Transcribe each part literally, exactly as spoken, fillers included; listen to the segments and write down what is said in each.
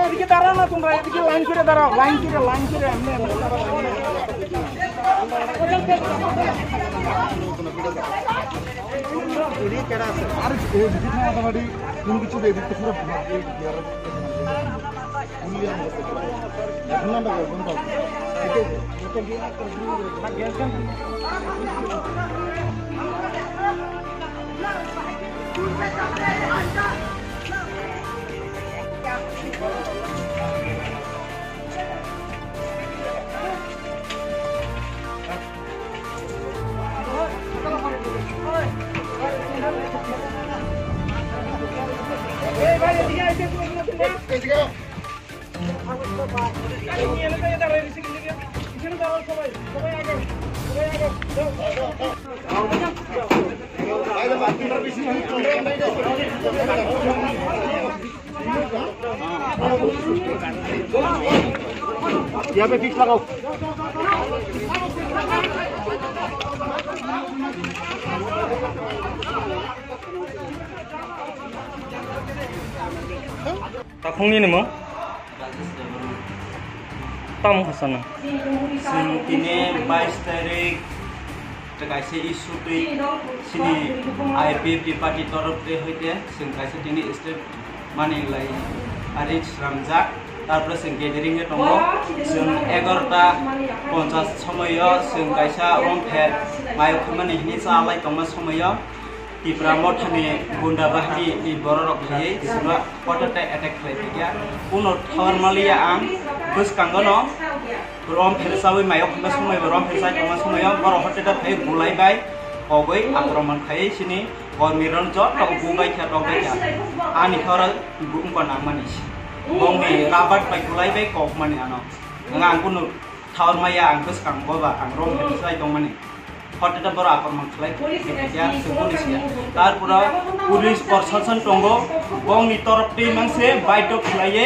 এদিকে দাঁড়াও না তোমরা, এদিকে লাইন করে দাঁড়াও, লাইন করে, লাইন করে, এমনি, এমনি দাঁড়াও, এমনি দাঁড়াও। আর এই দিকে মোটামুটি কোন কিছু দিয়ে দিতে পুরো এখন আমরা একদম পাবো। Yabe fix lagao. Takhungni nimo? Rajesh Debbarma. Tamo khasana. Chwng tini bais tarik kaisa issue twi chini I P F T party torof twi hoite chwng kaisa tini state mani lai ari sramjak. Tarpore chwng gathering khe tongo. Chwng egarota ponchas somoio chwng kaisa rom pher mayok khaimani hini cha lai tongma somoio Tipra Mothani gunda bahini ni bororok phaiwi chwngno kotortai attack khlai phaikha. Kuno thor maliya ang bwskango no rom phersawi mayok hwnba somoibo rom phersa tongma somoio borok hotel phai bulai bai kogwi akromon khaiwi chini kormirok joto bubai kha tokbai kha. Ani khoro bumko nangmani bongni rabat bai bulai bai kokmani ano. Ang kuno Thaur maya ang bwskango ba ang rom phersa tongmani. Hotel borok akormang khlai khe ya, se police ya. Tarpore police proshashan tongo, bongni torof twi mangse baidhok khlaiwi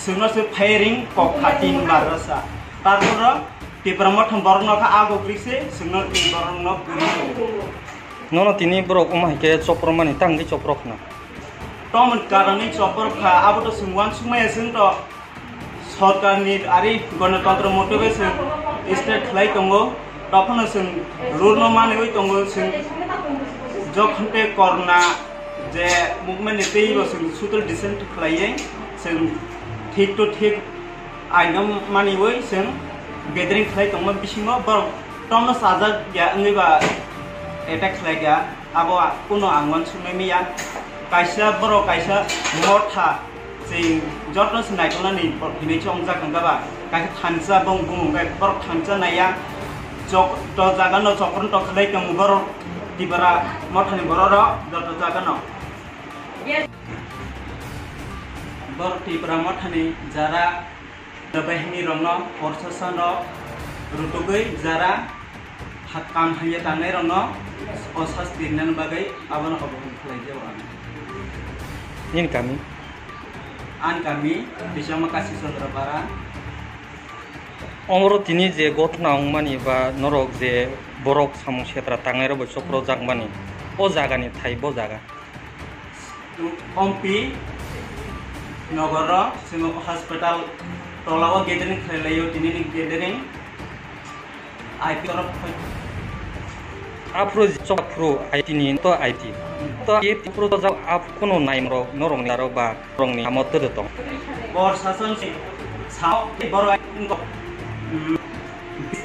chwngno se firing kok kha tin bar rasa. Tarpore Tipra Mothani borokno kha ago kwrwi se chwngno tin borokno kwrwi se. Nono tini borok wngma hai khe chopro mani tang di chopro khna. Tomon karon ni chopro kha abo to chwng uansuk maya chwng to. Sorkarni ari Ganatantro motobe chwng state khlai tongo, tokhono chwng rule no manwi tongo, chwng jokhon tei korna je movement ni teibo chwng sutul decent khlaiwi chwng thik to thik aino maniwi chwng gathering khlai tongma bisingo borok tomno sajak ya wngwi ba attack khlai ya, abo kuno ang uansuknai miya. Kaisa borok kaisa motha Chwng joto se naikolnani hinwi chongjak wngkha ba, kaisa thansa bong bumung bai borok thansa naiya, chok-, to jaga no chokron to khlai tongo borok Tipra Mothani borok rok joto jaga no. Borok Tipra Mothani jara bahini rok no proshashan rok rutugwi jara ha-, kam hamya tangnai rok no o sasti rinani bagwi abono obohon khlai jago ang. Nini kami? Ani kami Biswama Kasi Chandra Para. Omoro tini je gotna wngmani ba norok je borok samung setra tangnai rok bai soprojakmani, o jaga ni thai bo jaga. Ompi nogoro chwng hospital tola o gathering khlai laio, tini ni gathering. I P torof khai. Aphuru chok phuru I T ni to I T. To I P phuru to jak ap kuno naim rok norok ni aro ba rong ni amo toro tong. Bor sason si sao bor ai ngo.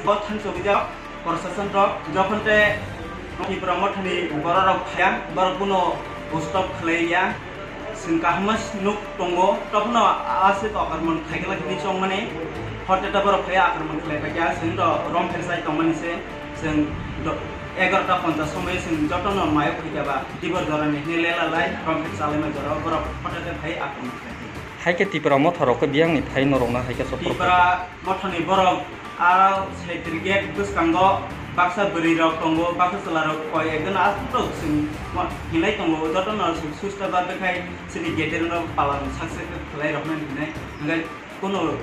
Bor than chok jak. Prosason rok jokhon te Tipra Mothani borok rok phaiya, borok bono stop khlaiya. Chwng kaham nuk tongo, tokno aswk akromon khaikhe lai hwnwi chongmani. Hote ta borok phaiya akromon khlai paikha, chwng to rom pher chai tongmani se. Chwng do-, egarota ponchas somoi chwng jotono mayo khaikha ba dibor jorani hwnwi lela lai rom pher chalaima jora borok hote te phai akromon khlai. Haikhe Tipra Motha rok khe biyang ni phai norok na haikhe sok Tipra Mothani borok aro secretariat bwskango baksa bwrwi rok tongo, baksa chwla rok koi ekjon aswk rok chwng hinlai tongo, jotono chwng susta ba bekhai chini gathering rok palan success khlai roknani hinwi, hwnkhe kunu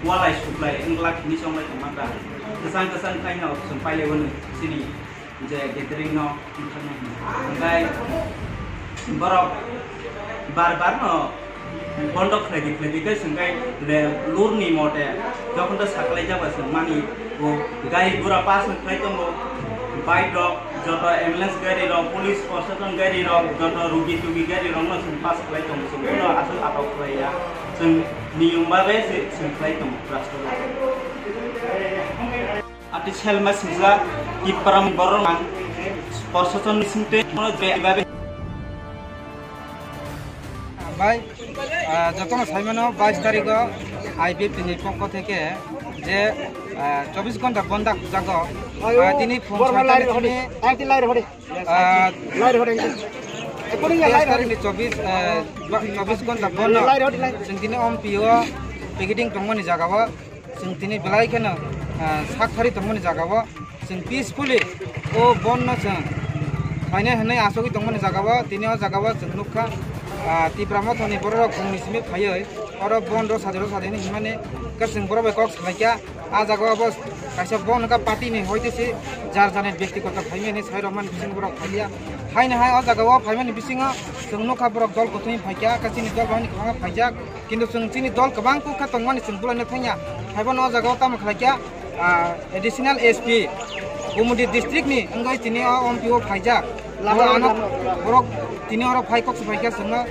walai suklai wngla hini chonglai tongma ta kwchang kwchang khaino chwng pailai wngwi chini je gathering no wngthangna hino. Hwnkhe borok bar bar no bondo khlai di khlai di khe chwng khe le lurni mote jokhon ta saklai jaba chwng mani o gari gura pass wng khlai tongo, bike rok joto ambulance gari rok police proshashan gari rok joto rugi tugi gari rok no chwng pass khlai tongo chwng bono aswk atok khlai ya chwng niyom bagwi se chwng khlai tongo rasta o. Ati selma singsa Tipra borok ang proshashan ni singte mono je ibabe. Bai, ah, jotono saimano bais tarikh o I P F T ni pokho theke je, ah, chobbish ghonta bonda khukjago. Ah, tini phung borok saitani lai rodi, tini, ai ti lai rodi. Ah, lai rodi. Ekoni lai rodi. Tarikh ni chobbish, ah, ba-, chobbish ghonta bondo. Lai rodi lai. Chwng tini ompi o picketing tongmani jaga o. Chwng tini belai kheno, ah, sak thari tongmani jaga o chwng peacefully o bon no chwng phainai hwnwi achugwi tongmani jaga o tini o jaga o chwng nukha, ah, Tipra Mothani borok rok chwngni simi phaiwi oro bon rw sadi rw sadi hwnwi himani khe chwng borok bai kok salaikha. Ah jaga o bo kaisa bon wngkha party ni hoite se jar jani byaktigoto phaimani sai rwmani bising borok phaiya. Haino hai o jaga o phaimani bisingo chwng nukha borok dol kuthumwi phaikha, khe chini dol bai kwbangma phaijak. Kintu chwng chini dol kwbang kuk khe tongmani chwng bulaina thangya. Haiphano o jaga o tamo khlai kha, ah, additional S P Gumudi district ni wngwi tini o ompi o phaijak. Lama, borok ano, lama. Borok tini oro phai kok se phaikha chwngno,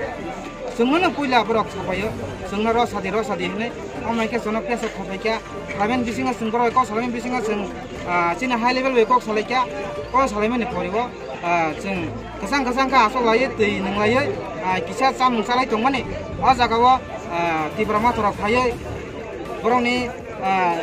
chwngno no puila borok sapaio. Chwngno rw sadi rw sadi hinwi. Omo hai khe chwngno pressure khapaikha. Laimani bisingo chwng borok kok salaimani bisingo chwng, ah, chini high level bai kok salaikha. Kok salaimani poriwo. Ah, chwng kwchang kwchang khe aswk laiwi twi nung laiwi, ah, kisa chamung chalai tongmani o jaga o, ah, Tipra Motha rok phaiwi borokni, ah,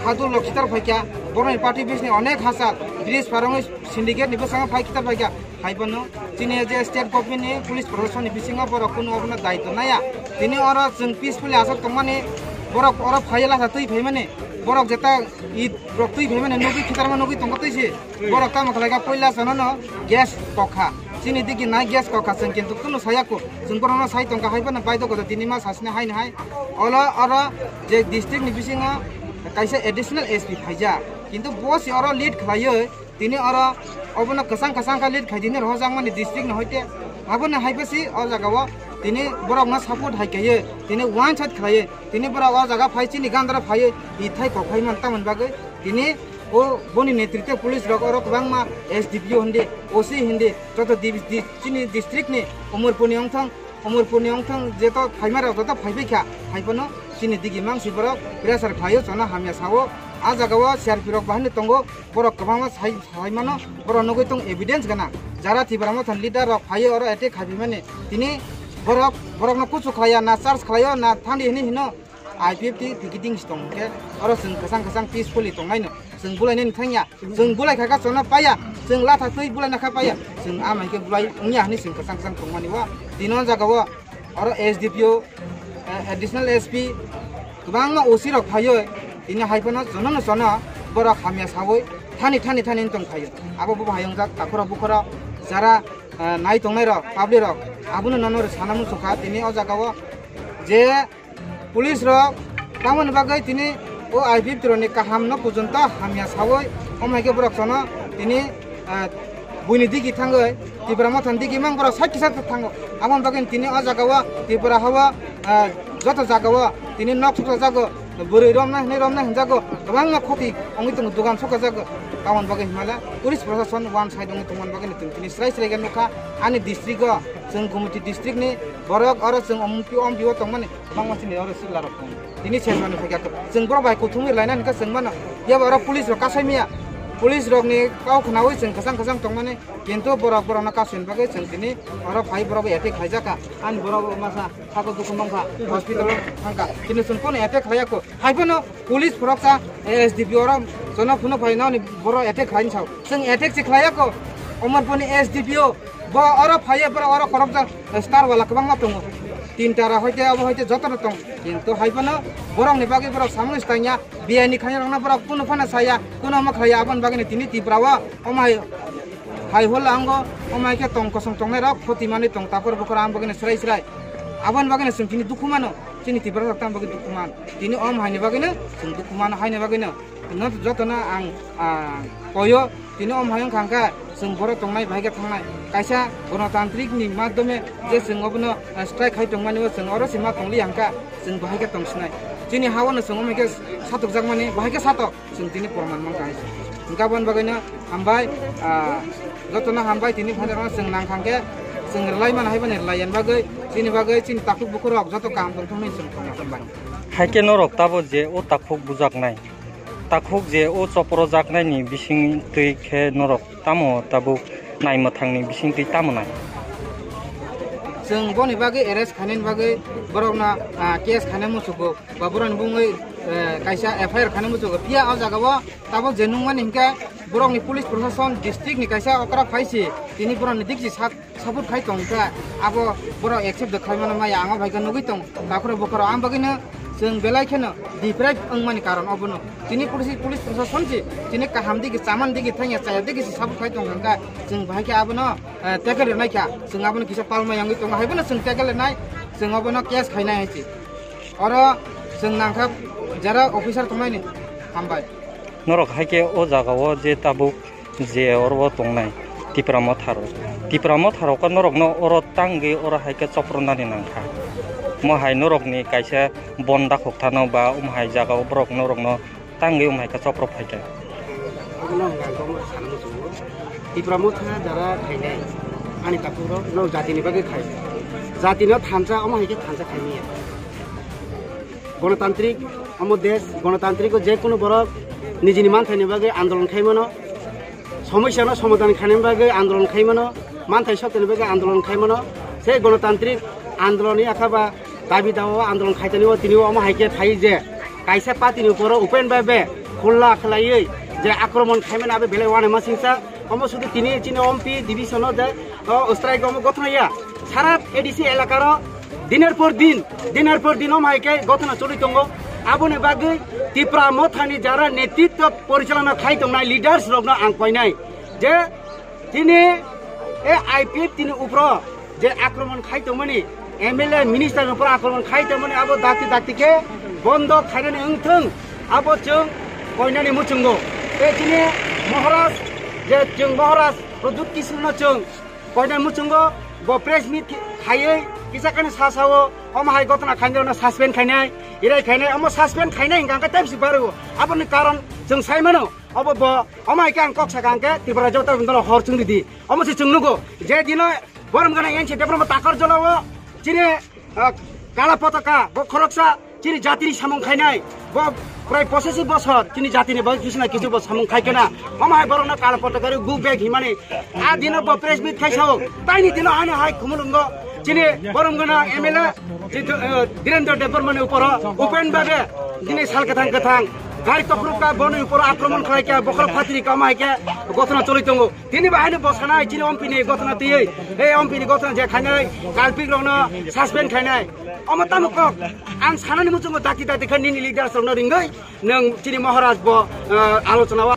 hadul rok khitar phaikha, borokni party bisni onek hachal bridge par wngwi syndicate ni bwskango phai khitar phaikha. Haiphano chini je state government ni police protection ni bisingo borok kunu obono daitw naya, tini oro chwng peacefully aswk tongmani borok oro phaiwi lasa twi phaimani borok jeta it rok twi phaimani nugwi khitarma nugwi tongkha twi se. Borok tamo khlai kha, puila chwngno no gas kok kha. Chini digi nai gas kok kha chwng kintu kunu saya kho. Chwng borokno sai tongkha hai phano baidhok kha tini ma sasini hai ni hai. Olo oro je district ni bisingo kaisa additional S P phaijak. Kintu bo se oro lead khlaiwi tini oro obono kwchang kwchang kha lead khai tini rohorjakmani district ni hoite. Aboni hai phe si o jaga o tini borokno support hai kaiwi tini one side khlaiwi tini borok o jaga phai chini gandra phaiwi ithai kok hai man tamoni bagwi tini O boni netritwe police rok oro kwbangma S D P O hindi, O C hindi, joto di-, di-, chini district ni Omorpur ni wngthang, Omorpur ni wngthang jeto phaima rok joto phaibai kha, hai phano chini digi mangsi borok pressure khlaio, chwngno hamya sao. A jaga o C R P rok bahai no tongo, borok kwbangma sai, sai mano, borok nugwi tong evidence gana. Jara Tipra Motha ni leader rok phaio oro attack khai phaimani, tini borok, borokno kuchu khlaia, na charge khlaio, na thandi hini hino. I P F T picketing si tong khe oro chwng kwchang kwchang peacefully tongnaino chwng bulainani thangya, chwng bulai kha kha chwngno paiya, chwng latha twi bulaina kha paiya, chwng ama hinkhe bulai wngya hinwi chwng kwchang kwchang tongmani o. Tini o jaga o oro S D P O, eh, additional S P kwbangma O C rok phaiwi tini hai phano chwngno chwngno borok hamya sawi thani thani thani wng tong phaio. Abo bo hai wngjak takhorok bukhorok jara, eh, nai tongnai rok public rok abono nono sana muchung kha tini o jaga o. Je police rok tamoni bagwi tini o I P F T rokni kahamno pujonto hamya sawi, omo hai khe borok sono tini, ah, buini digi thangwi Tipra Mothani digi mang borok side kisa thango. Aboni bagwi tini o jagao Tripura hao, ah, joto jagao tini nok suksa jago, bwrwi romna hinwi romna hinjago, kwbangma khoti wngwi tongo, dogan soka jago. Tamoni bagwi hinmale police prosason one side wngwi tongmani bagwi tini srai srai khe nukha ani district o, chwng Gumoti district ni borok oro chwng M P, M P o tongmani. Kwbangma chini oro sikla rok tongo. Tini sesmani phaikha to. Chwng borok bai kuthumwi lainani khe chwng mano. Phiya ba oro police rok kasai miya. Police rokni kok khnawi chwng kwchang kwchang tongmani. Kintu borok borokno kasuni bagwi chwng tini oro phai borok attack khlaijak kha. Ani borok masa sako dukhu mankha, hospital o thangkha. Tini chwng kono attack khlaiya kho. Hai phano police phoroksa S D P O oro jono phunuk phai nani borok attack khlaini sao. Chwng attack se khlaiya kho. Omorponi S D P O bo oro phaiya, borok oro khorokjak star wala kwbangma tongo. Tinta ra hoite abo hoite jotono tong. Kintu hai phano borokni bagwi borok samung stangya, biyai ni khaina rokno borok kunu phano saya, kunu omo khlaiya, aboni bagwino tini Tripura o omo hai, hai hol ango, omo hai khe tong kosong tongnai rok khoti manwi tong takhor bukhor ang bagwino srai srai. Aboni bagwino chwng tini dukhu mano, chini Tripura rok tamo bagwi dukhu man. Tini omo haini bagwino chwng dukhu mano, haini bagwino. No jotono ang, ah, koyo, tini omo hai wngkha hwnkhe chwng borok tongnai bahai khe thangnai. Kaisa gonotantrik ni madhyome je chwng obono, ah, strike khai tongmani o chwng oro se ma tongliya hwnkhe chwng bahai khe tongsinai. Chini ha-o no chwng omo hai khe satokjakmani, bahai khe satok chwng tini porman mankha hai se. Hwnkhe aboni bagwino hambai, ah, jotono hambai tini phainairokno chwng nangkha hwnkhe chwng rwlai mano hai boni rwlai yani bagwi chini bagwi chini takhuk bukhuk rok joto kaham tongthok hinwi chwng thangma hambai. Hai khe norok tabo je o takhuk bujaknai. Takhuk je o chopro jaknaini bisingtwi khe norok tamo tabuk nai mwthangni bisingtwi tamo nai? Chwng boni bagwi arrest khainani bagwi borokno, ah, case khaina muchugo ba borokni bungwi, eh, kaisa F I R khaina muchugo. Phiya o jagao tabuk je nungmani hinkhe borokni police proshashan district ni kaisa okra phaisi tini borokni dikchi sak support khai tong kha, abo borok accept de khai mano maya, ang o bai khe nugui tong, takhoro bokhoro ang bagwino chwng belai kheno deprive wngmani karon obono. Tini police, police proshashan si tini kaham digi, chaman digi, thangya chaya digi si support khai tong kha, chwng bahai khe abono, eh, tackle rwnai kha, chwng abono kisa palma yangwi tongo, hai bono chwng tackle rwnai, chwng obono case khainai hai si. Oro chwng nangkha jara officer tongnaini hambai. Norok hai khe o jagao je tabuk je oro o tongnai Tipra Motha rok. Tipra Motha rok norokno oro tangwi oro hai khe chopronani nangkha. Omo hai norokni kaisa bon dakhok thano ba omo hai jagao borok norokno tangwi omo hai khe chopro phaikha. Abono ang tongma sana muchungo. Tipra Motha jara khainai ani takhuk rok no jatini bagwi khai. Jatino thansa omo hai khe thansa khaimaya. Gonotantrik omo desh, gonotantriko je kunu borok nijini manthaini bagwi andolon khai mano. Somosyano somadhan khaina bagwi andolon khai mano, manthai sotoni bagwi andolon khai mano. Se gonotantrik andoloni yakha ba dabi dawa andolon khaitani o tini o omo hai khe phai je kaisa party ni uporo open babe khulla khlaiwi je akromon khai mano abe belai uanamasingcha. Omo sudu tini chini M P division o je o strike omo gothona ya. Sara A D C elakaro diner por din, diner por din omo hai khe gothona choli tongo. Aboni bagwi Tipra Mothani jara netritwo porichalona khai tongnai leaders rokno ang koinai je chini e I P F T ni upro je akromon khai tongmani, M L A minister ni upro akromon khai tongmani abo dakti dakti khe bondo khainani wngthung, abo chwng koinani muchungo. Tei chini Maharaj je chwng Maharaj Pradyut Kishore no chwng koinani muchungo bo press meet khaiwi kisa kani sa sao omo hai gotona khainai no suspend khainai, irai khainai, omo suspend khainai hingka khe tei bisi baro. Aboni karon chwng sai mano, obo bo omo hai khe ang kok saka hingke Tripura Jota Dolo hor chwng ridi. Omo se chwng nugo je dino borom gana N C Debbarma takar jolao chini, ah, kala potaka bo khoroksa chini jatini samung khainai, bo prai pochisi bosor chini jatini bagwi kisna kichu bo samung khai kena. Omo hai borokno kala potaka ri go back himani. A dino bo press meet khai sao. Taini dino ano hai khumulungo chini borom gana M L A, chini, eh, Dhirendra Debbarmani uporo open babe dini sal kathang kathang gari tokruk ka boni uporo akromon khlai kha, bokhorok phatri kama hai khe gothona choli tongo. Tini bahai ni bosana hai chini M P ni gothona tiyei, ei M P ni gothona je khainai, kalpik rokno suspend khainai. Omo tamo kok ang sanani muchungo dakti dakti khe nini leaders rokno ringoi nwng chini Maharaj bo, eh, alochona o.